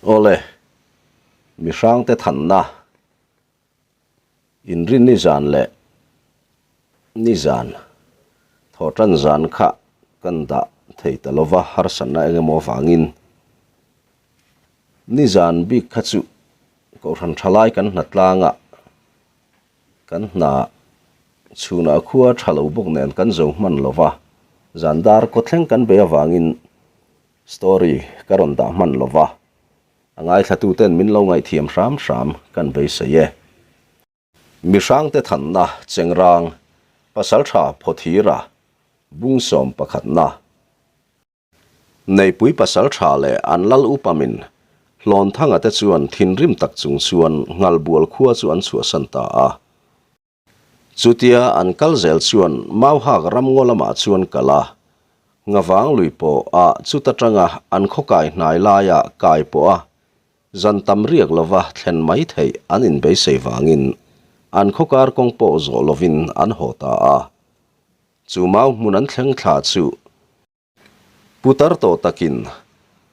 Awle, mihrangte thanna inrin nizan leh nizan thawhtan zan kha kan dah thei ta lova harsatna eng emaw avangin nizan bik kha chu kohhran thalai kan hna tlangah Kan hna chhunah khua tha lo bawk nen kan zo hman lo va, zan dar kawthleng kan bei avangin story ka rawn dah hman lo va, a ngaithlatuten min lo ngaihthiam hram hram kan beisei e. Mihrangte thanna Chengrang, Pasaltha Phawthira, Bungsawm pakhatna. Neipui pasal tha leh an lal upamin Hlawnthanga te chuan thinrim tak chung chuan Nghalbual khua chu an chhuahsan ta a. Chutia an kal zel chuan Mauhak ramngaw lamah chuan kal a, Ngavang lui pawh ah chuta tanga an khaw kai hnai laia kai pawh a zan tam riak lova thlen mai theih an inbeisei vangin an khaw kar kawng pawh zawh lovin an haw ta a. Chu mau hmun an thleng thla chu putar tawh takin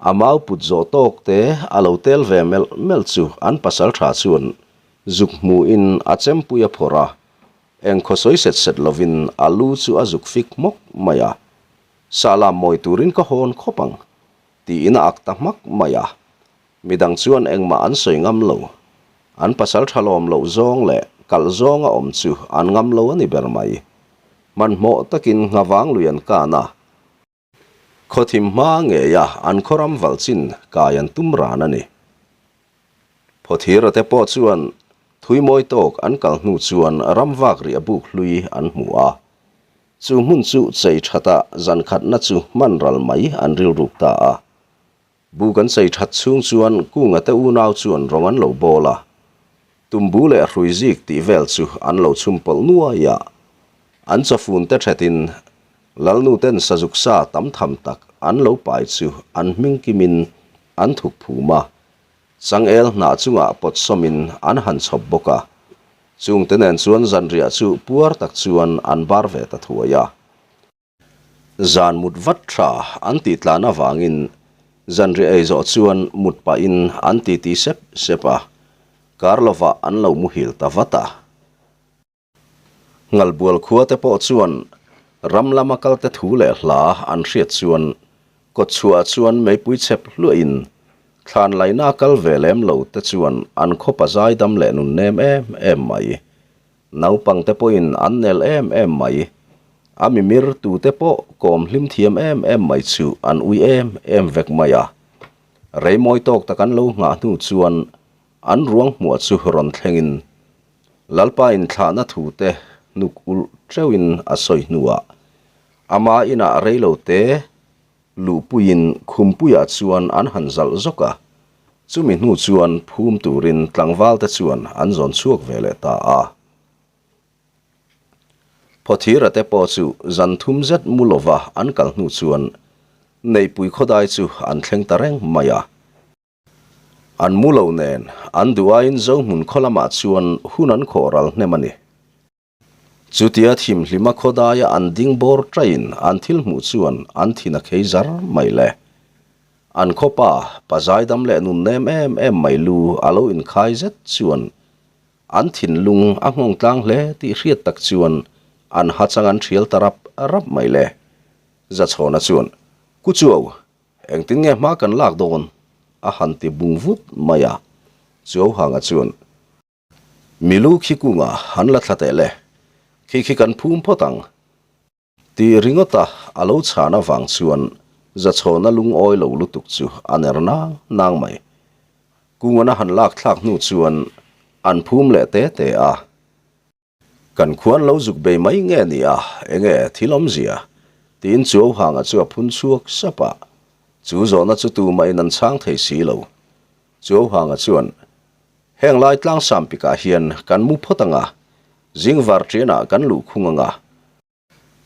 a mau put zawh tawk te a lo tel ve melh melh chu an pasal tha chuan zuk hmuhin a chempui a phawrh a, engkhaw sawi set set lovin a lu chu a zuk fik hmawk mai a, Sahlam mawi turin ka hawn khawp ang tiin a ak ta hmak mai a, midang chuan engmah an sawi ngam lo, an pasal tha lawm loh zawng leh kalh zawnga awm chu an ngam lo a ni ber mai. Hmanhmawh takin nghavang lui an kan a, khawthim hma ngeia an khawram valh chin kai an tum ran a ni. Phawthira te pawh chuan thui mawi tawk an kal hnu chuan ramvak riah buk hlui an hmu a, chu hmun chu chei thata zan khatna chu hman ral mai an rilruk ta a. Buk an chei that chhung chuan Kunga te unau chuan rawng an lo bawl a, tumbu leh hrui zik tih vel chu an lo chhum pawlh nuai a. An chawfun te thetin Lalnu ten sazuk sa tam tham tak an lo pai chu an hming kimin an thuk phum a, changel hnah chungah pawt sawmin an han chhawp bawk a. Chungte nen chuan zanriah chu puar tak chuan an bar ve ta thuai a. Zan mut vat tha an tih tlan avangin zanriah ei zawh chuan mut pahin an titi sep sep a, kar lovah an lo muhil ta vat a. Nghalbual khua te pawh chuan ram lama kalte thu leh hla an hriat chuan kawtchhuah chuan meipui chhep hluahin thlan laina kal ve lem lo te chuan an khawpa zaidam leh nun nem em em mai. Naupangte pawhin an nel em em mai. A mimir tute pawh kawm hlim thiam em em mai chu an ui em em vek mai a. Rei mawi tawk tak an lo nghah hnu chuan an ruang hmuah chu rawn thlengin Lalpa inthlahna thute hnuk ulh teuhin a sawi hnuah ama inah reilote Luhpuiin Khumpuiah chuan an han zalh zawk a, chumi hnu chuan phum turin tlangvalte chuan an zawn chhuak ve leh ta a. Phawthira te pawh chu zan thum zet mu lova an kal hnu chuan Neihpui khawdai chu an thleng ta reng mai a. An mu lo nen an duh aiin Zohmun khaw lamah chuan hun an khawh ral hnem a ni. Chutia thimhlima khawdaia an ding bawr taiin an thil hmuh chuan an thin a khei zar mai le. An khawpa pa zaidam leh nun nem em em mai lu a lo inkhai zet chuan an thinlung a nghawng tlang hle tih hriat tak chuan an hachang an thial ta rap rap mai le. Zachhawna chuan, Ku Chuau, engtin nge hma kan lak dawn? a han ti bung vut mai a. Chuauhanga chuan, Milu khi kunga han la thla teh le, khi khi kan phum phawt ang. Tih ringawta a lo chhan avang chuan Zachhawna lungawi lo lutuk chu a ner nang nang mai. Kungan a han lak thlak hnu chuan an phum leh te te a. Kan khuan lo zuk bei mai nge ni a, enge thil awmzia? Tiin Chuauhanga chu a phun chhuak sap a. Chu zawhna chu tumahin an chhang thei si lo. Chuauhanga chuan, Heng lai tlangsam pikah hian kan mu phawt ang a, zing varṭianah kan luh khung ang a.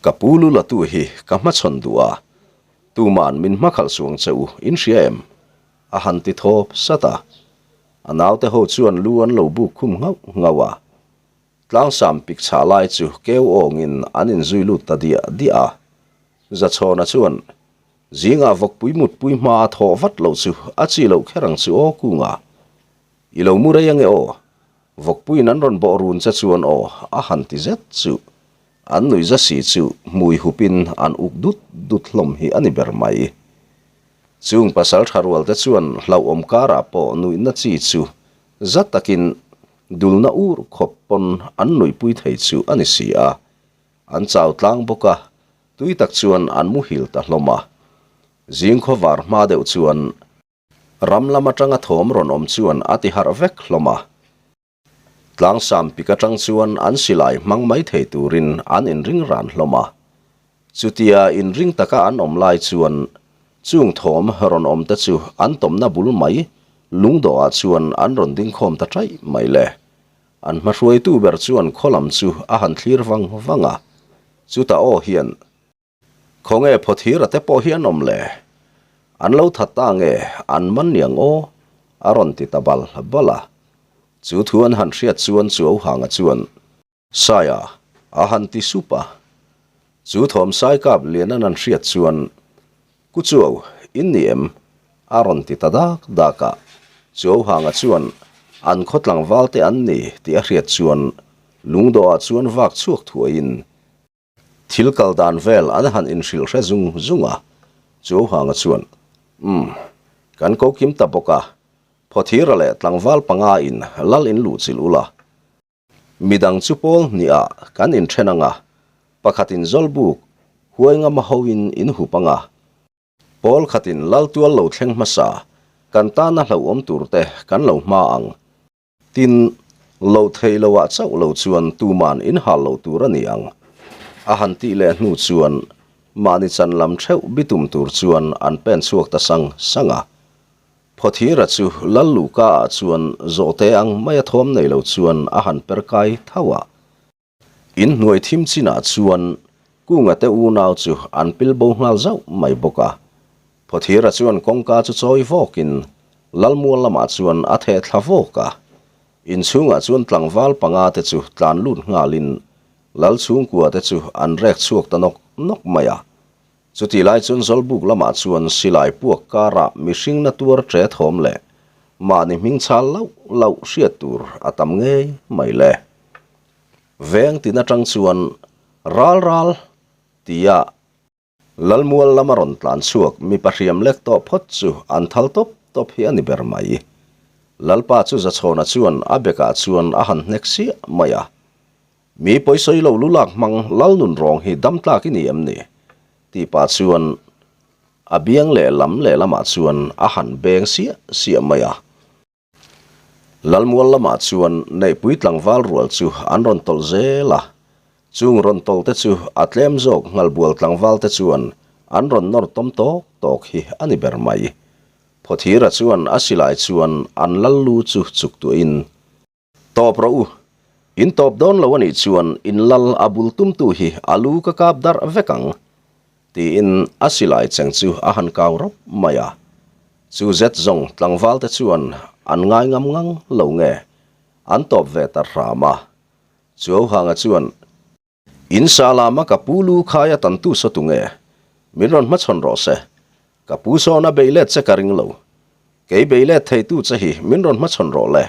Ka pu lu latu hi ka hmachhawn duh a, tuma'n min hmakhalh suang che u, in hria em? a han ti thawp sat a. A naute ho chuan lu an lo buk khum nghauh nghauh a. Tlangsam pik chhah lai chu keu awngin an inzui lut ta diah diah a. Zachhawna chuan. Zingah vawkpui mutpui hma a thawh vat loh chu a chi loh kher ang chu aw Kunga. I lo mu rei ange aw. Vawkpuiin an rawn bawh run che chuan aw a han ti zet chu. An nuihza si chu hmui hupin an uk dut dut hlawm hi a ni ber mai. Chung pasal tha rual te chuan hlauhawm karah pawh nuihna chi chu za takin dulna ur khawp pawn an nuihpui thei chu a ni si a. An chau tlang bawk a, tui tak chuan an muhil ta hlawm a. Zing khawvar hma deuh chuan ram lam atanga thawm rawn awm chuan a ti harh vek hlawm a. Tlangsam pik atang chuan an silai hmang mai thei turin an inring ran hlawm a. Chutia inring taka an awm lai chuan chung thawm rawn awm te chu an tawmna bul mai lungdawhah chuan an rawn ding khawm ta ṭaih mai le. An hmahruaitu ber chuan khaw lam chu a han thlir vang vang a, chutah aw hian, Khawnge Phawthira te pawh hi an awm le? An lo that ta nge an man niang aw? a rawn ti ta bal bal a. Chu thu an han hriat chuan Chuauhanga chuan, Saia, a han ti sup a. Chu thawm Saikap lian an han hriat chuan, Ku Chuau, in ni em? a rawn ti ta dak dak a. Chuauhanga chuan an khaw tlangval te an ni tih a hriat chuan lungdawhah chuan vak chhuak thuaiin thil kal dan vel an han inhrilh hre zung zung a. Chuauhanga chuan, Umm, kan ko kim ta bawk a, Phawthira leh tlangval panga in lal in luhchilh ula, Midang chu pawl hnih ah kan inthen ang a, pakhatin Zawlbuk, Huaingama hoin in hup ang a, pawl khatin Laltual lo thleng hmasa, kan tana hlauhawm tur te kan lo hma ang. Tin, lo thei lo ah chauh lo chuan tuman in hal lo tur a ni ang. A han tih leh hnu chuan mahni chan lam theuh bitum tur chuan an pen chhuak ta sang sang a. Phawthira chu Lal Luhka ah chuan zawhte ang maia thawm nei lo chuan a han per kai tho a. In hnuai thim chinah chuan Kunga te unau chu an pil bo nghal zauh mai bawk a. Phawthira chuan kawngka chu chawi vawkin Lalmual lamah chuan a theh thla vawk a. Inchhungah chuan tlangval panga te chu tlan lut nghalin Lal chhungkua te chu an rek chhuak ta nawk nawk mai a. Chutih lai chuan Zawlbuk lamah chuan silai puak karah mihring na tuar ṭe thawm leh mahni hming chhal lauh lauh hriat tur a tam ngei mai le. Veng tin atang chuan ral ral tia Lalmual lama rawn tlan chhuak mipa hriam lek tawh phawt chu an thal tawp tawp hi a ni ber mai. Lalpa chu Zachhawna chuan a bekah chuan a han hnek siah mai a. Mi pawisawi lo lu lak hmang lal nun rawng hi dam tlak i ni em ni? tih pah chuan a biang leh lam leh lamah chuan a han beng siah siah mai a. Lalmual lamah chuan Neihpui tlangval rual chu an rawn tawlh zel a, chung rawn tawlh te chu a tlem zawk Nghalbual tlangval te chuan an rawn nawr tawm tawk tawk hi a ni ber mai. Phawthira chuan a silai chuan an lal lu chu chuk tuahin Tawp rawh u. In tawp dawn lo a nih chuan in lal a bul tumtu hi a lu ka kap darh vek ang, tiin a silai cheng chu a han kau rawp mai a. Chu zet zawng tlangval te chuan an ngai ngam ngang lo nge an tawp ve ta hram a. Chuauhanga chuan. In sa lama ka pu lu khai a tantu saw tu nge? Min rawn hmachhawn rawh se. Ka pu sawn a bei let che ka ring lo. Kei bei let theitu che hi min rawn hmachhawn rawh le.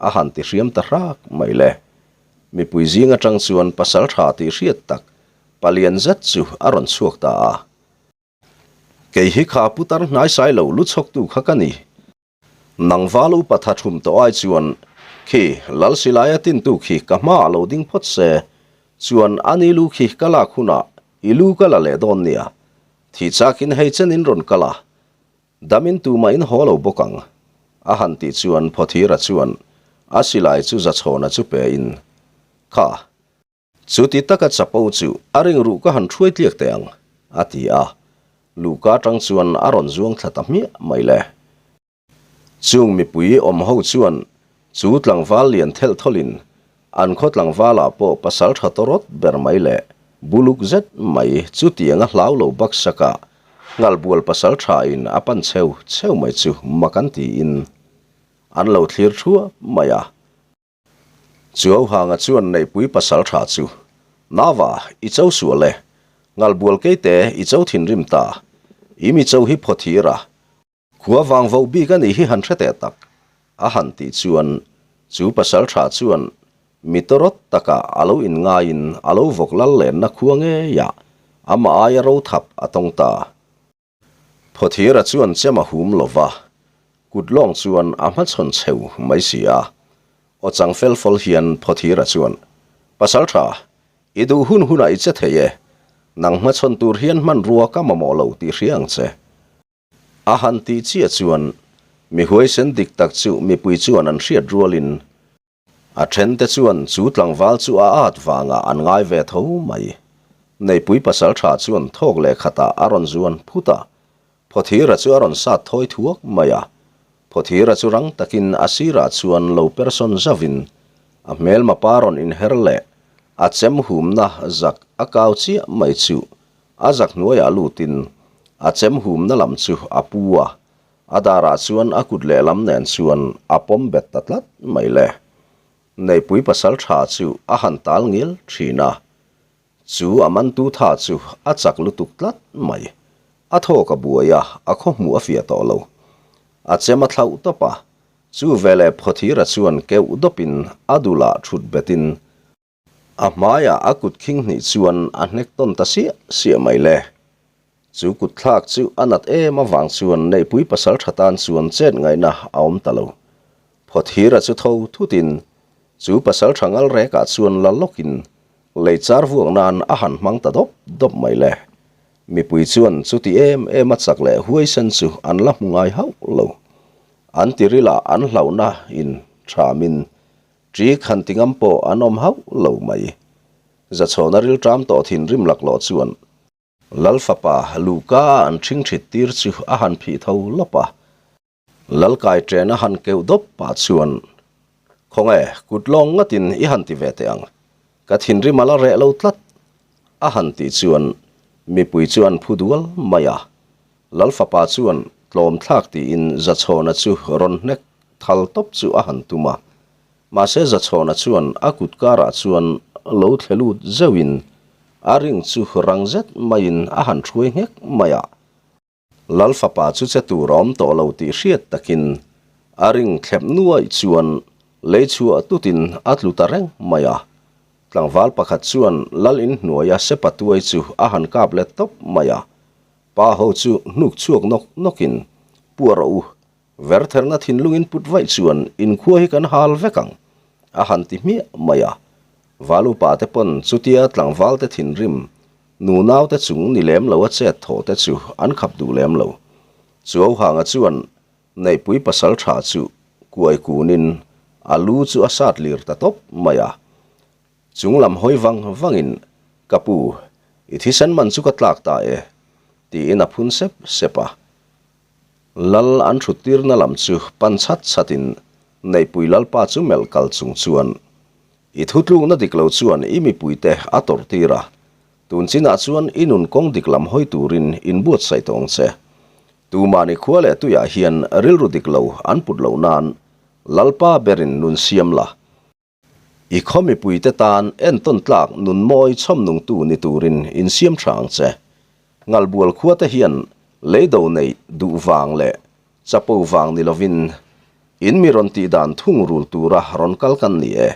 A han ti hriam ta hrak mai le. Mipui zing atang chuan pasal tha tih hriat tak palian zet chu a rawn chhuak ta a. Kei hi kha putar hnaisai lo lu chhawktu kha ka ni. Nang val upa tha thum tawh ai chuan khi Lal Silaia tintu khi ka hma a lo ding phawt se, chuan a ni lu khi ka lak hunah i lu ka la leh dawn nia. Thih chakin hei chen in rawn kal a, damin tumah in haw lo bawk ang, a han tih chuan Phawthira chuan a silai chu Zachhawna chu pe in, Kha, Chuti taka chapo chu a ring ruh ka han hruai tliak teh ang, a ti a. Luhka atang chuan a rawn zuang thla ta hmiah mai le. Chung mipui awm ho chuan chu tlangval lian thelh thawlin an khaw tlangvalah pawh pasal tha tawrawt ber mai leh buluk zet mai chutiang a hlau lo baksaka Nghalbual pasal thain a pan cheu cheu mai chu mak an tiin an lo thlir thuap mai a. Chuauhanga chuan Neihpui pasal tha chu, Nava, i cho sual e. Ngalbual keite i cho thinrim ta. I mi cho hi Phawthir a, khua vang voh bik a nih hi han hre teh tak, a han tih chuan chu pasaltha chuan mi tawrawt taka a lo inngaiin a lo vawk lal lenna khua ngeiah amah aia ro thap a tawng ta. Phawthira chuan chem a hum lo va, kut lawng chuan a hmachhawn cheu mai si a. Aw chang fel fawl hian Phawthira chuan, Pasaltha, i duh hun hunah i che thei e. Nang hmachhawn tur hian hmanrua ka mamawh lo tih hria ang che. A han tih chiah chuan mi huaisen dik tak chu mipui chuan an hriat rualin A thente chuan chu tlangval chu a at vangah an ngai ve tho mai. Neipui pasal tha chuan thawk leh khatah a rawn zuan phut a, Phawthira chu a rawn sat thawi thuak mai a. Phawthira chu rang takin a sirah chuan lo persawn zauhin a hmelma pa rawn inher leh a chem humna zak a kau chiah mai chu a zak hnuaiah lutin a chem humna lam chu a pu a, A darah chuan a kut lehlam nen chuan a pawm bet ta tlat mai le. Neipui pasal tha chu a han tal ngil thin a, chu a mantu tha chu a chak lutuk tlat mai. A thawk a buai a, a khaw hmuh a fiah tawh lo. A chem a thlauh tawp a, chu veleh Phawthira chuan keuh dawpin a dulah thut betin A hmaiah a kut khing hnih chuan a hnek tawn ta siah siah mai le. Chu kut thlak chu a nat em avang chuan Neihpui pasal tha tan chuan chet ngaihna a awm ta lo. Phawthira chu tho thutin chu pasal tha ngal rekah chuan la lawkin lei char vuak nan a han hmang ta dawp dawp mai le. Mipui chuan chuti em em a chak leh huaisen chu an la hmu ngai hauh lo. An tirilah an hlauhna in thamin Ṭi khan ti ngam pawh an awm hauh lo mai. Zachhawna rilṭam tawh thinrim laklawh chuan Lal fapa Luka a an ṭhingṭhit tir chu a han phih tho lawp a. Lal kai ṭen a han keuh dawp pah chuan, Khawnge, kut lawng ngatin i han ti ve teh ang. Ka thinrim a la reh lo tlat, a han tih chuan mipui chu an phu dual mai a. Lal fapa chuan tlawm thlak tiin Zachhawna chu rawn hnek thal tawp chu a han tum a. Mahse Zachhawna chuan a kut karah chuan lo thle lut zeuhin a ring chu rang zet maiin a han hruai nghek mai a. Lal fapa chu che tur a awm tawh lo tih hriat takin a ring thlep nuaih chuan lei chhuah tutin a tlu ta reng mai a. Tlangval pakhat chuan lal in hnuaia sepa tuai chu a han kap let tawp mai a. Pa ho chu hnuk chhuak nawk nawkin, Pua rawh u, vertherna thinlungin put vaih chuan inkhua hi kan hal vek ang, a han ti hmiah mai a. Val upa te pawn chutia tlangval te thinrim, nunau te chung ni lem lo a chet thawh te chu an khap duh lem lo. Chuauhanga chuan Neihpui pasal tha chu kuai kunin a lu chu a sat lir ta tawp mai a. Chung lam hawi vang vangin, Ka pu, i thisen man chu ka tlak ta e, tiin a phun sep sep a. Lal an thut tirna lam chu pan chhat chhatin Neihpui Lalpa chu melh kal chung chuan, I thutlukna dik lo chuan i mipuite a tawrh tir a, tun chinah chuan i nun kawng dik lam hawi turin inbuatsaih tawh ang che. Tumahni khua leh tuiah hian rilru dik lo an put loh nan Lalpa berin nun siam la. I khaw mipuite tan entawn tlak nun mawi chhawm nungtu ni turin insiam tha ang che. Ngalbual khuate hian leido neih duh vang leh chapo vang ni lovin in mi rawn tih dan thung rul tura rawn kal kan ni e.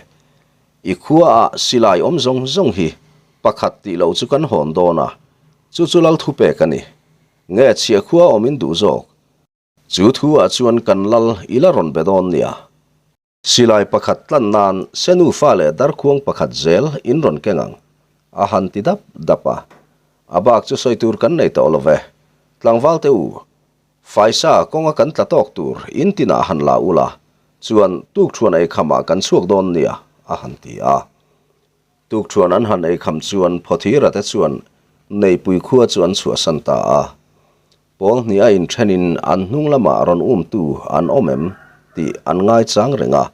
I khuaah silai awm zawng zawng hi pakhat tih loh chu kan hawn dawn a, chu chu lal thupek a ni. Nge chhiah khua awm in duh zawk? Chu thu ah chuan kan lal i la rawn be dawn nia. Silai pakhat tlan nan Senufa leh Darkhuang pakhat zel in rawn keng ang, a han ti dap dap a. A bak chu sawi tur kan nei tawh lo ve. Tlangval te u, Faisa kawnga kan tla tawk tur in tinah han la ula, chuan tukṭhuan eikhamah kan chhuak dawn nia, a han ti a. Tukṭhuan an han eikham chuan Phawthira te chuan Neipui khua chu an chhuahsan ta a. Pawl hnih a inthenin an hnung lamah rawn umtu an awm em tih an ngaichang reng a.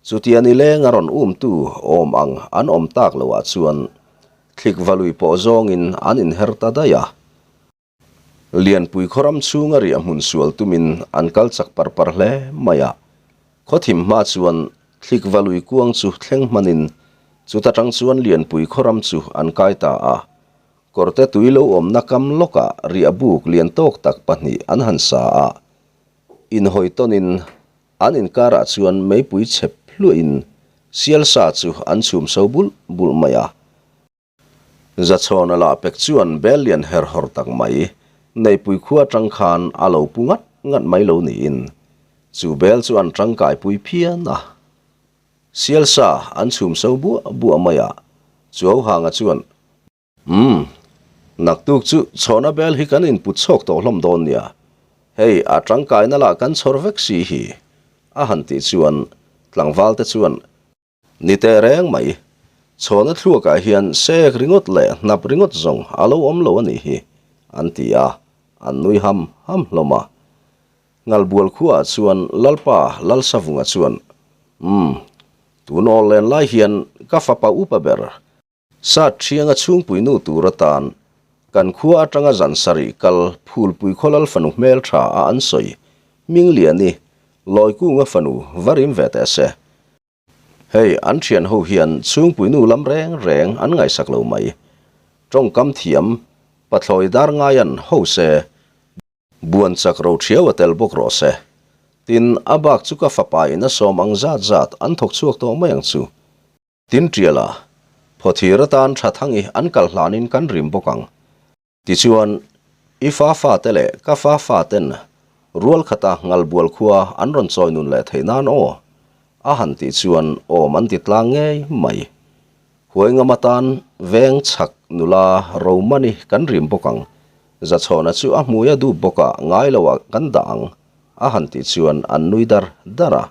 Chutia nileng a rawn umtu awm ang an awm tak loah chuan thlik valui pawh zawngin an inher ta daih a. Lianpui khaw ram chhunga riah hmun sual tumin an kal chak par par hle mai a. Khaw thim hma chuan thlik valui kuang chu thleng hmanin chuta tang chuan Lianpui khaw ram chu an kai ta a. Kawrte tui lo awmna kam lawkah riah buk lian tawk tak pahnih an han sa a, inhawi tawnin an inkarah chuan meipui chhep hluahin sial sa chu an chhum so bulh bulh mai a. Zachhawna lah pek chuan bel lian her hawr tak mai Neipui khua atang khan a lo pu ngat ngat mai lo niin chu bel chu an tangkaipui phian a. Sial sa an chhum so buah buah mai a, Chuauhanga chuan, Umm, naktuk chu chhawna bel hi kan input chhawk tawh hlawm dawn nia, hei a tangkaina lah kan chhawr vek si hi, a han tih chuan tlangval te chuan, Ni teh reng mai, chhawna thluakah hian sek ringawt leh hnap ringawt zawng a lo awm lo a nih hi, an ti a, an nui ham ham hlawm a. Ngalbual khuaah chuan Lalpa Lalsavunga chuan, Umm, tun awl len lai hian ka fapa upa ber, Sat Thianga chhungpui nu tur atan kan khua atanga zan sarih kal Phulpui khaw Lal fanu hmel tha a an sawi, Hmingliani, Lawikunga fanu va rim ve teh se. Hei, an thian ho hian chhungpui nu lam reng reng an ngaihsak lo mai. Tawngkam thiam, pathlawi dar ngaian ho se, Buan chak ro thiau a tel bawk rawh se. Tin, a bak chu ka fapa in a sawm ang zat zat an thawk chhuak tawh mai ang chu. Tin Tiala, Phawthir atan tha thangi an kal hlanin kan rim bawk ang. Tichuan, i fa fate leh ka fa faten rual khata Ngalbual khua an rawn chawi nun leh theih nan aw, a han tih chuan awm an ti tlang ngei mai. Huaingam atan veng chhak nula Romani kan rim bawk ang. Zachhawna chu a hmui a dup bawk a, ngai lo ah kan dah ang, a han tih chuan an nui dar dar a.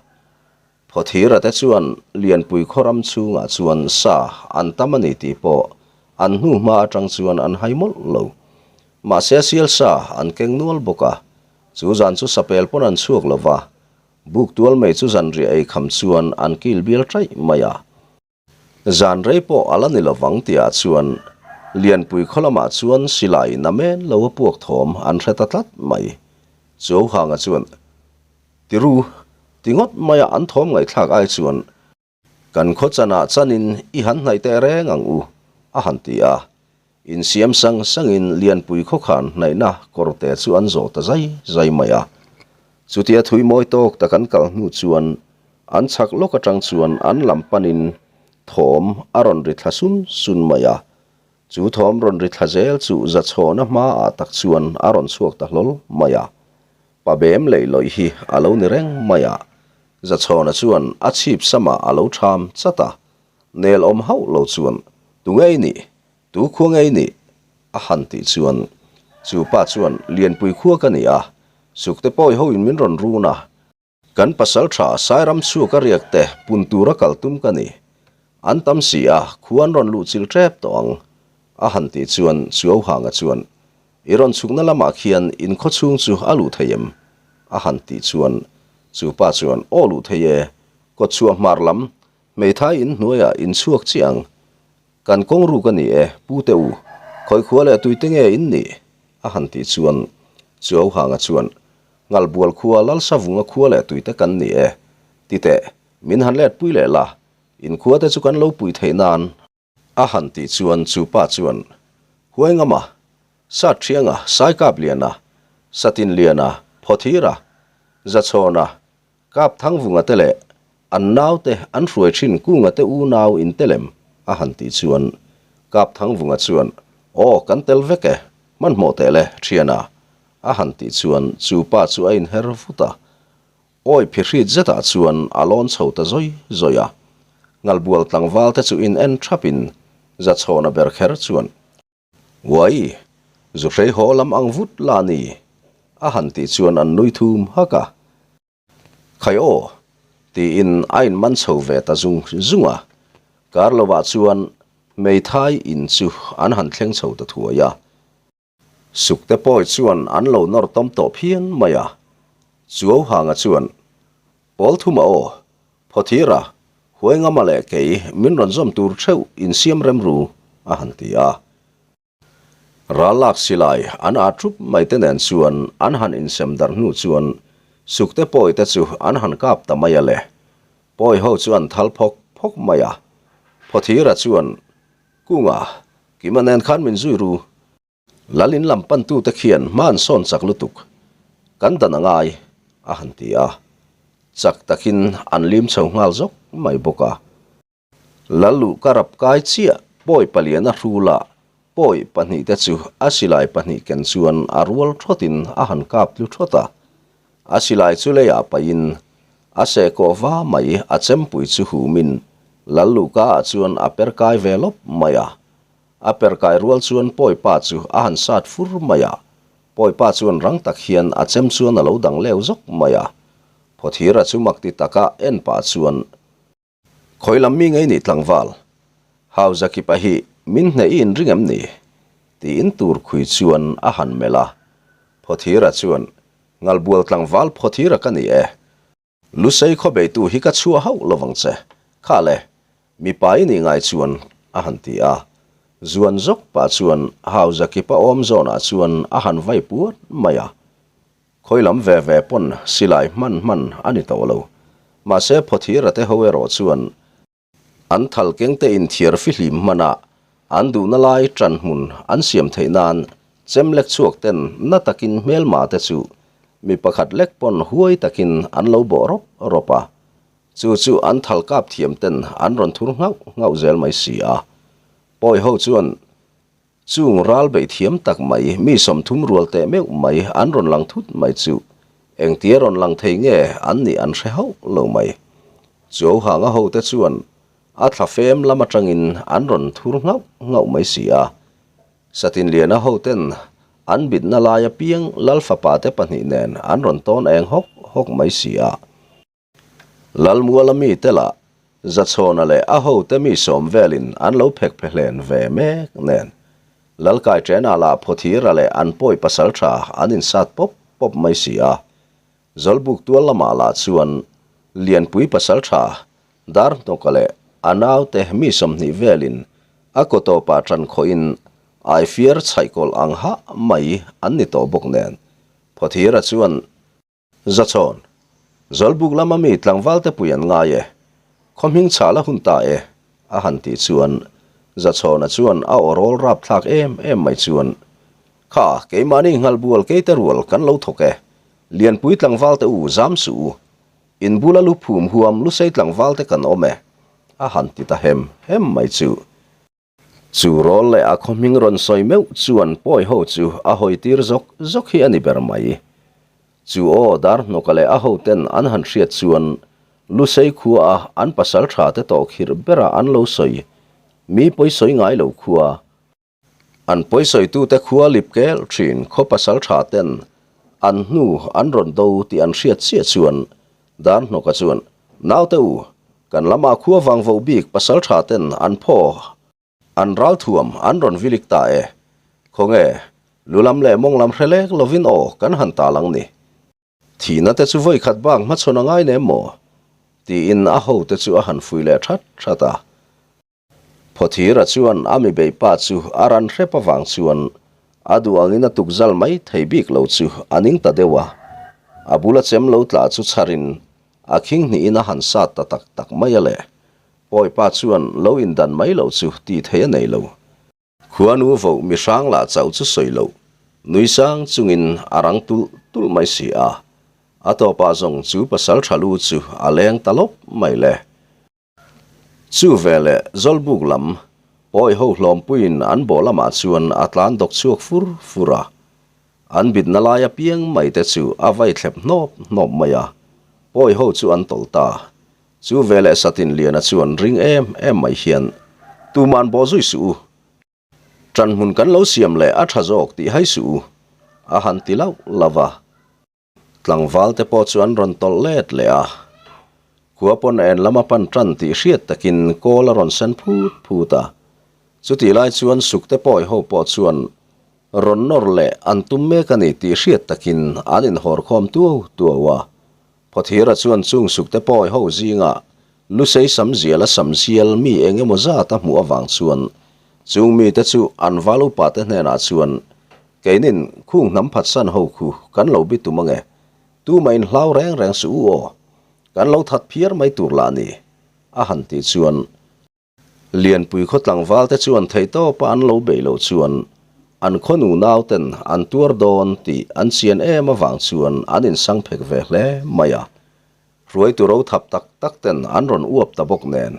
Phawthira te chuan Lianpui khaw ram chhungah chuan sa an tam a ni tih pawh an hnu hma atang chuan an hai mawlh lo. Mahse sial sa an keng nual bawk a, chu zan chu sapel pawn an chhuak lo va, buk tual mai chu zanriah ei kham chuan an kil bial taih mai a. Zan rei pawh a la ni lovang tihah chuan Lianpui khaw lamah chuan silai namen lo a puak thawm an hre ta tlat mai. Chuauhanga chuan, Tiru, ti ngawt maia an thawm ngaihthlak ai chuan kan khaw chanah chanin i han hnaih teh reng ang u, a han ti a. Insiam sang sangin Lianpui khawkhan hnaihna kawrte chu an zawh ta zai zai mai a. Chutia thui mawi tawk tak an kal hnu chuan an chhak lawk atang chuan an lam panin thawm a rawn ri thla sun sun mai a. Chu thawm rawn ri thla zel chu Zachhawna hmaah tak chuan a rawn chhuak ta hlawl mai a. Pabem lei lawih hi a lo ni reng mai a. Zachhawna chuan a chhip samah a lo ṭham chat a. Nel awm hauh lo chuan, Tu ngei nih? Tu khua ngei nih? A han tih chuan, Chu pa chuan, Lianpui khua ka ni a, Sukte pawi ho in min rawn run a, kan pasal tha Sairam chhuak a riak te pun tura kal tum ka ni. An tam si a, khua an rawn luh chil tep tawh ang. A han tih chuan Chuauhanga chuan, I rawn chhukna lamah khian in khaw chhung chu a luh thei em? A han tih chuan, chu pa chuan, Aw luh thei e, kawtchhuah hmar lam, Hmeithai in hnuaiah in chhuak chiah ang. Kan kawng ruk a ni e, pu te u. Khawi khua leh tuite nge in nih? A han tih chuan Chuauhanga chuan, Ngalbual khua Lalsavunga khua leh tuite kan ni e. Ti teh, min han let pui leh la, in khua te chu kan lo pui theih nan. A han tih chuan chu pa chuan, Huaingama, Sathianga, Saikapliana, Satinliana, Phawthira, Zachhawna, Kap Thangvunga te leh an naute an hruai thin Kunga te unau in tel em? a han tih chuan Kap Thangvunga chuan, Aw, kan tel vek e, hmanhmawh teh le, thiana, a han tih chuan chu pa chu a inher vut a. Awi phihrit zetah chuan a lawn chho ta zawi zawi a. Ngalbual tlangval te chu in en thapin Zachhawna ber kher chuan, Uai, zu hrei haw lam ang vut la ni, a han tih chuan an nui thum hak a. Khai aw, tiin a inman chho ve ta zung zung a. Kar lovah chuan hmeithai in chu an han thleng chho ta thuai a. Sukte pawi chuan an lo nawr tawm tawh phian mai a. Chuauhanga chuan, Pawlthuma aw, Phawthira, Huaingama leh kei min rawn zawm tur theuh insiam rem ru, a han ti a. Ral lak silai an aa thup mai te nen chuan an han insem darh hnu chuan Sukte pawi te chu an han kap ta mai a le. Pawi ho chu an thal phawk phawk mai a. Phawthira chuan, Kunga, Kima nen khan min zui ru. Lal in lam pantute khian hma an sawn chak lutuk, kan dan a ngai, a han ti a. Chak takin an lim chho nghal zawk mai bawk a. Lal luh ka rap kai chiah pawi palian a hrul a, pawi pahnihte chu a silai pahnih ken chuan a rual thawtin a han kap tlu thawt a. A silai chu leiah paihin a sehkawh va mai a chempui chu humin Lal luhka ah chuan a per kai ve lawp mai a. A per kai rual chuan pawi pa chu a han sat fur mai a, pawi pa chuan rang tak hian a chem chuan a lo dang leu zawk mai a. Phawthira chu mak ti taka en pah chuan Khawi lam mi ngei nih tlangval, Hauza kipa hi min hneh i inring em ni? tiin tur khui chuan a han melh a. Phawthira chuan, Ngalbual tlangval Phawthira ka ni e. Lusei khaw beitu hi ka chhuah hauh lovang che. Kha le, mipa i nih ngai chuan, a han ti a. Zuan zawk pah chuan Hauza kipa awm zawnah chuan a han vai puat mai a. Khawi lam ve ve pawn silai hman hman a ni tawh lo. Mahse Phawthira te ho erawh chuan an thal keng te inthiar fihlim hman a, an duhna lai ṭan hmun an siam theih nan chem lek chhuak ten na takin hmelma te chu mi pakhat lek pawn huai takin an lo bawh rawp rawp a. Chu chu an thal kap thiam ten an rawn thur nghauh nghauh zel mai si a. Pawi ho chuan Chung ral beih thiam tak mai, mi 30 rual teh meuh mai an rawn lang thut mai chu engtia rawn lang thei nge an nih an hre hauh lo mai. Chuauhanga hote chuan a thla fem lam atangin an rawn thur nghauh nghauh mai si a. Satinliana hoten an bitna lai apiang Lal fapa te pahnih nen an rawn tawn eng hawk hawk mai si a. Lalmuala mite lah Zachhawna leh a hote mi sawm velin an lo phek phe hlen ve mek nen. Lalkai Ṭena lah Phawthira leh an pawi pasal ṭha an insat pawp pawp mai si a. Zawlbuk tual lamah lah chuan Lianpui pasal ṭha Darhnawka leh a naute mi 20 velin a kaw tawpah ṭan khawhin aifiar chhaihkawlh ang hah mai an ni tawh bawk nen. Phawthira chuan Zachhawn, Zawlbuk lama mi tlangval te pui an ngai e, khaw hming chhah la hun ta e, a han tih chuan Zachhawna chuan a aw rawl rapthlak em em mai chuan, Kha, keimahni nghalbual keite rual kan lo thawk e, Lianpui tlangval te u zam suh u, in bula lu phum huam lusei tlangval te kan awm e, a han ti ta hem hem mai chu. Chu rawl leh a khaw hming rawn sawi meuh chuan pawi ho chu a hawi tir zawk zawk hi a ni ber mai. Chu aw Darhnawka leh a hoten an han hriat chuan Lusei khua a an pasal tha te tawh khirh bera an lo sawi mi pawi sawi ngai lo khua, an pawi sawitute khua lip kel thin khaw pasal tha ten an hnu an rawn do tih an hriat chiah chuan Darhnawka chuan Naute u, kan lamah khua vang vo bik pasal tha ten an phaw, an ral thuam an rawn vilik ta e. Khawnge, lu lam leh mawng lam hre lek lovin aw kan han tal ang ni. Thihna te chu vawi khat bak hmachhawn a ngai nem maw? Tiin a hote chu a han fui leh that that a. Phawthira chuan a mi beih pa chu a ran hrep avang chuan a duh angin a tukzal mai thei bik lo chu a ning ta deuh a. A bula chem lo tla chu chharin a khing hnihin a han sat ta tak tak mai a le. Pawi pa chuan lo indan mai loh chu tih theih a nei lo. Khuanu voh mi hrang lah chauh chu sawi loh, nui sang chungin a rang tulh tulh mai si a. A tawpah zawng chu pasal tha lu chu a leng ta lawp mai le. Chu veleh Zawlbuk lam pawi ho hlawmpuiin an bawh lamah chuan a tlan dawk chhuak fur fur a. An bitna lai apiang mai te chu a vai thlep hnawp hnawp mai a, pawi ho chu an tawlh ta. Chu veleh Satinliana chuan ring em em mai hian, Tuman bawh zui suh u. Ṭanhmun kan lo siam leh a ṭha zawk tih hai suh u, a han ti lauh lauh a. Tlangval te pawh chu an rawn tawlh let leh a, khua pawn en lam a pan tan tih hriat takin kawl a rawn sen phut phut a. Chutih lai chuan sukte pawi ho pawh chuan rawn nawr leh an tum mek a ni tih hriat takin an inhawr khawm tuau tuau a. Phawthira chuan chung sukte pawi ho zingah Lusei sam zial a sam zial mi eng emaw zat a hmuh avang chuan chung mite chu an val upa te hnenah chuan Keinin khung hnam phatsan ho khu kan lo bi tum ange, tumah in hlau reng reng suh u aw, kan lo that phiar mai tur lah ni, a han tih chuan Lianpui khaw tlangval te chuan theihtawpa an lo beih loh chuan. An khaw nunauten an tuar dawn tih an chian em avang chuan an insang phek ve hle mai a. Hruaitu ro thap tak tak ten an rawn uap ta bawk nen,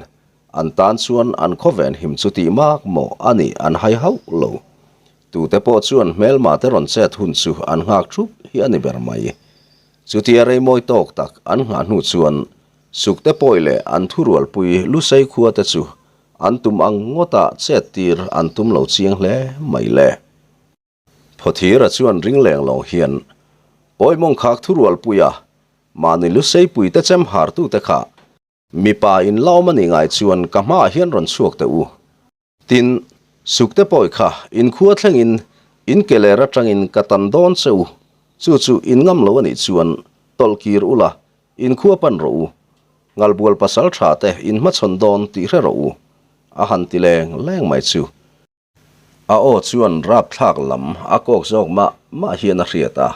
an tan chuan an khaw venhim chu tih mak maw a nih an hai hauh lo. Tute pawh chuan hmelma te rawn chet hun chu an nghak thup hi a ni ber mai. Chutia rei mawi tawk tak an nghah hnu chuan Sukte pawi leh an thurualpui Lusei khua te chu an tum ang ngawtah chet tir an tum lo chiang hle mai le. Phawthira chuan ring leng lo hian Pawimawng khak thurualpuia mahni Lusei te chem hartute kha mipa in la awm a nih ngai chuan ka hmaah hian rawn chhuak teh u. Tin, Sukte pawi kha inkhua thlengin in ke ler atangin ka tan dawn che u, chu chu in ngam lo a nih chuan tawlh kir ula inkhua pan rawh u, Ngalbual pasal tha te in hmachhawn dawn tih hre rawh u, a han ti leng leng mai chu. A aw chuan rapthlak lam a kawk zawk mah mah hian a hriat a,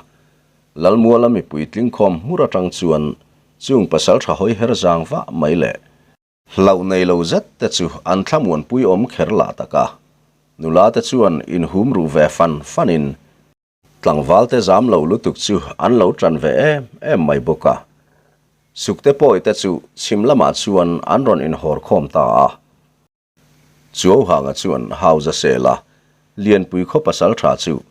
Lalmuala mipui tlingkhawm hmur atang chuan chung pasal tha hawi her zang vah mai le. Hlauh nei lo zet te chu an thlamuanpui awm kher lah tak a, nula te chuan inhum ruh ve fan fanin tlangval te zam lo lutuk chu an lo tan ve em em mai bawk a. Sukte pawi te chu chhim lamah chuan an rawn inhawr khawm ta a. Chuauhanga chuan hauza sela Lianpui khaw pasal tha chu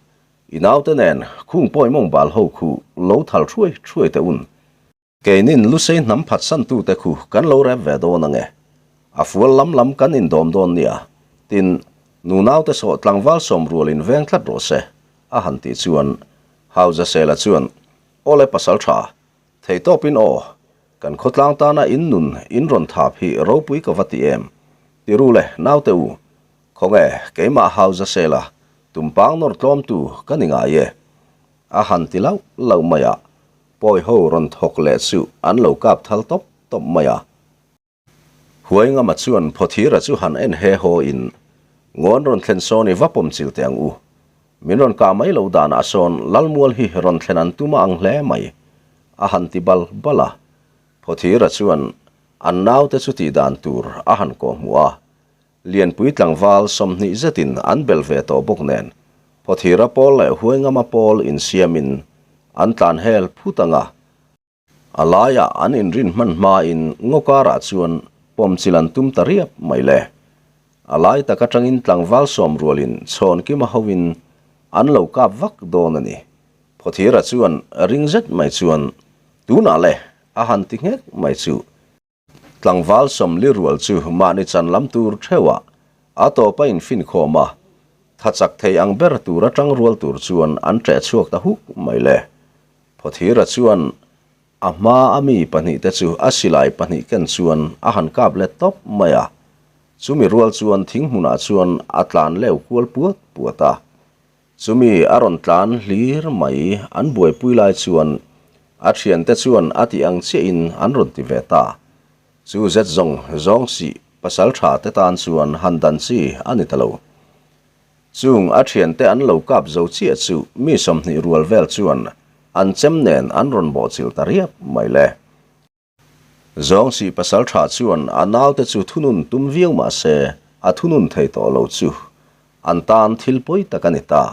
i naute nen khung pawi mawng bal ho khu lo thal thuai thuai teh un. Keinin Lusei hnam phatsantute khu kan lo rep ve dawn ange. A fual lam lam kan indawm dawn nia. Tin, nunaute saw tlangval sawm rualin veng tlat rawh se, a han tih chuan Hauzasela chuan, Awle pasal tha, theitawpin aw, kan khawtlang tana in nun in rawn thap hi ropui ka va ti em? Ti ru le, naute u, khawnge keimah Hauzasela tumpang nawr tlawmtu ka ni ngai e. A han ti lauh lauh mai a, pawi ho rawn thawk leh chu an lo kap thal tawp tawp mai a. Huaingama chuan Phawthira chu han en he haw in, Ngawn rawn thlen sawn i va pawm chil teh ang u. Min rawn kah mai lo danah sawn Lalmual hi rawn thlen an tum a ang hle mai, a han ti bal bal a. Phawthira chuan an naute chu tih dan tur a han kawhhmuh a, Lianpui tlangval 20 zetin an bel ve tawh bawk nen, Phawthira pawl leh Huaingama pawl insiamin an tlan hel phut ang a. A laiah an inrin hman hmain ngaw karah chuan pawmchil an tum ta riap mai le. A lai tak atangin tlangval sawm rualin chhawn kima hoin an lo kap vak dawn a ni. Phawthira chuan ring zet mai chuan, Tunah le! a han ti nghek mai chu. Tlangval 40 rual chu mahni chan lam tur theuhah a tawp a infinkhawm a, tha chak thei ang ber tur atang rual tur chuan an ṭeh chhuak ta huk mai le. Phawthira chuan a hma a mi pahnihte chu a silai pahnih ken chuan a han kap let tawp mai a, chumi rual chuan thing hmunah chuan a tlan leu kual puat puat a. Chumi a rawn tlan hlir mai an buaipui lai chuan a thiante chuan a tih ang chiahin an rawn ti ve ta. Chu zet zawng zawng sih pasal tha te tan chuan han dan chi a ni ta lo. Chung a thiante an lo kap zo chiah chu mi 20 rual vel chuan an chem nen an rawn bawhchilh ta riap mai le. Zawng sih pasal tha chuan a naute chu thunun tum viau mah se a thunun thei tawh lo chu an tan thil pawi tak a ni ta.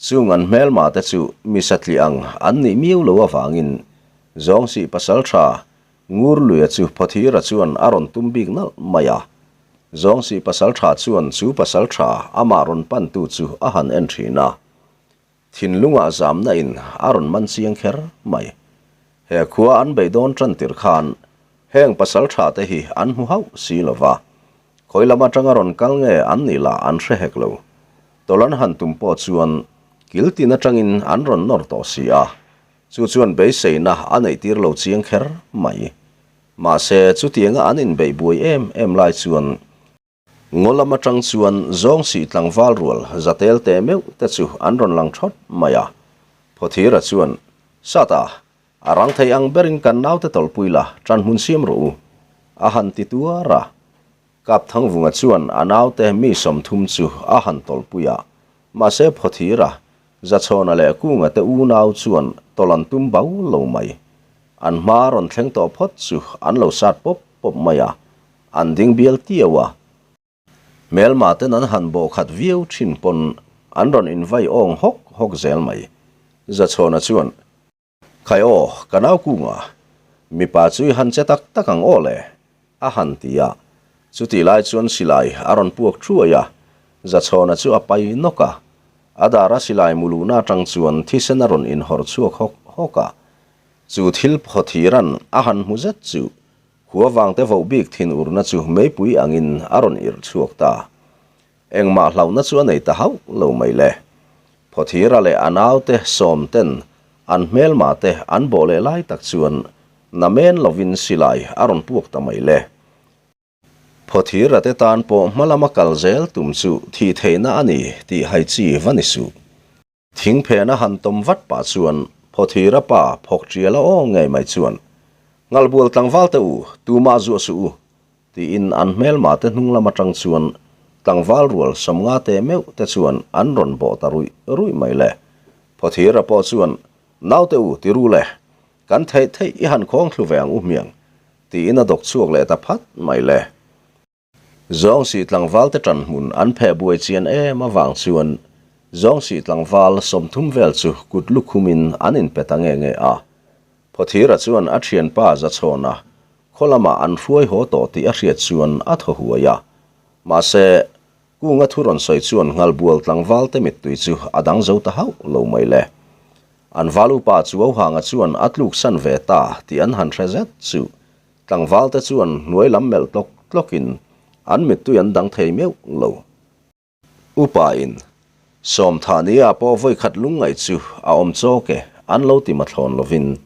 Chung an hmelma te chu mi satliah ang an nih miau lo avangin zawng sih pasal tha Ngurluia chu Phawthira chuan a rawn tum bik nalh mai a. Zawng sih pasal tha chuan chu pasal tha amah rawn pantu chu a han en thin a. Thinlungah zamna in a rawn man chiang kher mai. He khua an beidawn tan tir khan heng pasal tha te hi an hmu hauh si lo va, khawi lam atanga rawn kal nge an nih lah an hre hek lo. Tawlh an han tum pawh chuan kil tin atangin an rawn nawr tawh si a, chu chuan beiseina a neih tir lo chiang kher mai. Mahse chutianga an inbeih buai em em lai chuan Ngaw lam atang chuan zawng sih tlangval rual zatel teh meuh te chu an rawn lang thawt mai a. Phawthira chuan, Sata, a rang thei ang berin kan naute tawlhpui la, tan hmun siam rawh u, a han ti tuar a. Kapthangvunga chuan a naute mi 30 chu a han tawlhpui a, mahse Phawthira, Zachhawna leh Kunga te unau chuan tawlh an tum bau lo mai. An hma rawn thleng tawh phawt chu an lo sat pawp pawp mai a. An ding bial tiau a. Hmelma ten an han bawh khat viau thin pawn an rawn invai awng hawk hawk zel mai. Zachhawna chuan, Khai aw, ka nau kunga, mipa chu i han che tak tak ang aw le, a han ti a. Chutih lai chuan silai a rawn puak thuai a, Zachhawna chu a pai nawk a. A dara silai muluhna atang chuan thisen a rawn inhawrh chhuak hawk hawk a. Chu thil phawthiran a han hmu zet chu khua vangte voh bik thinurna chu meipui angin a rawn irh chhuak ta. Engmah hlauhna chu a nei ta hauh lo mai le. Phawthira leh a naute sawm ten an hmelma te an bawh leh lai tak chuan namen lovin silai a rawn puak ta mai le. Phawthira te tan pawh hma lama kal zel tum chu thih theihna a ni tih hai chi va ni suh. Thing phena han tawm vat pah chuan Phawthira pa phawk tial a aw ngei mai chuan, Ngalbual tlangval te u, tumah zuah suh u, tiin an hmelma te hnung lam atang chuan tlangval rual sawmnga teh meuh te chuan an rawn bawh ta ruih ruih mai le. Phawthira pawh chuan, Naute u, ti ru le, kan theih theih i han khawng thlu ve ang u hmiang, tiin a dawk chhuak leh ta phat mai le. Zawngsih tlangvalte ṭan hmun an pheh buai chian em avang chuan Zawngsih tlangval 30 vel chu kut lukhumin an inpe ta nge nge a. Phawthira chuan a ṭhianpa Zachhawna khaw lamah an hruai haw tawh tih a hriat chuan a thaw huai a. Mahse, Kunga thu rawn sawi chuan Nghalbual tlangvalte mittui chu a dang zo ta hauh lo mai le. An val upa Chuauhanga chuan a tluksan ve ta tih an han hre zet chu Tlangvalte chuan hnuai lam melh tlawk tlawkin an mittui an dang thei meuh lo. Upa-in, Sawmthahnia pawh vawikhat lungngaih chu a awm chawk e, an lo ti mathlawn lovin,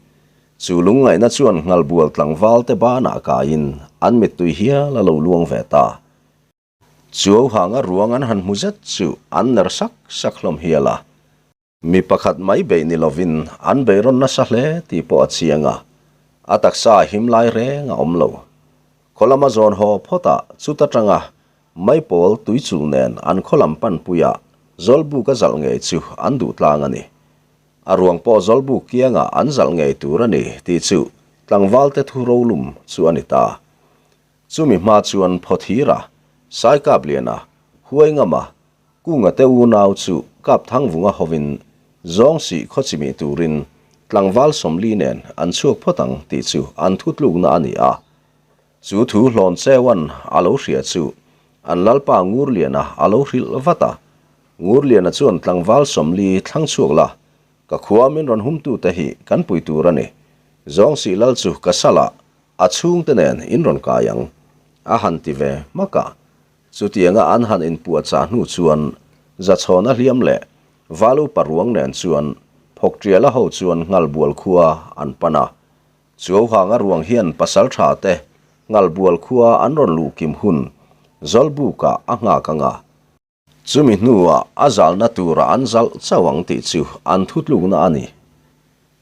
chu lungngaihna chuan Nghalbual tlangvalte banah kaiin an mittui hial a lo luang ve ta. Chuauhanga ruang an han hmu zet chu an ner sak sak hlawm hial a. Mi pakhat mai beih ni lovin an beih rawn nasa hle tih pawh a chiang a, a taksa a him lai reng a awm lo. Khaw lama zawn haw phawtah chuta tanga maipawl tuichulh nen an khaw lam panpuiah Zawlbuk a zalh ngei chu an duh tlang a ni. A ruang pawh Zawlbuk kiangah an zalh ngei tur a ni tih chu tlangvalte thu rolum chu a ni ta. Chumi hma chuan Phawthira, Saikapliana, Huaingama, Kunga te unau chu Kapthangvunga hovin Zawngsih khaw chimih turin tlangval 40 nen an chhuak phawt ang tih chu an thutlukna a ni a. Chu thu hlawn Cheuan a lo hria chu an lalpa Ngurliana a lo hrilh vat a. Ngurliana chuan tlangval 40 thlang chhuak la, ka khua min rawn humtute hi kan pui tur a ni. Zawngsih lal chu ka salah a chhungte nen in rawn kai ang a han ti ve hmak a. Chutianga an han inpuahchah hnu chuan Zachhawna hliam leh Valu paruang nen chuan Phawkṭiala ho chuan Nghalbual khua an pan a. Chuauhanga ruang hian pasalṭha te Nghalbual khua an rawn luh kim hun Zawlbukah a nghak ang a. Chumi hnuah a zalna tura an zalh chauh ang tih chu an thutlukna a ni.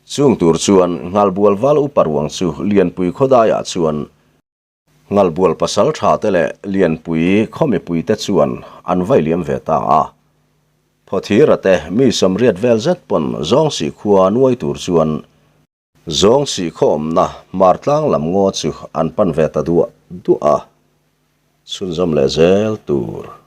Chung tur chuan Nghalbual Val upa ruang chu Lianpui khawdaiah chuan Nghalbual pasal tha te leh Lianpui khaw mipui te chuan an vai liam ve ta a. Phawthira te mi 80 vel zet pawn Zawngsih khua nuai tur chuan Zawngsih khaw awmna Hmartlang lam ngaw chu an pan ve ta duah duah a. Chhunzawm leh zel tur.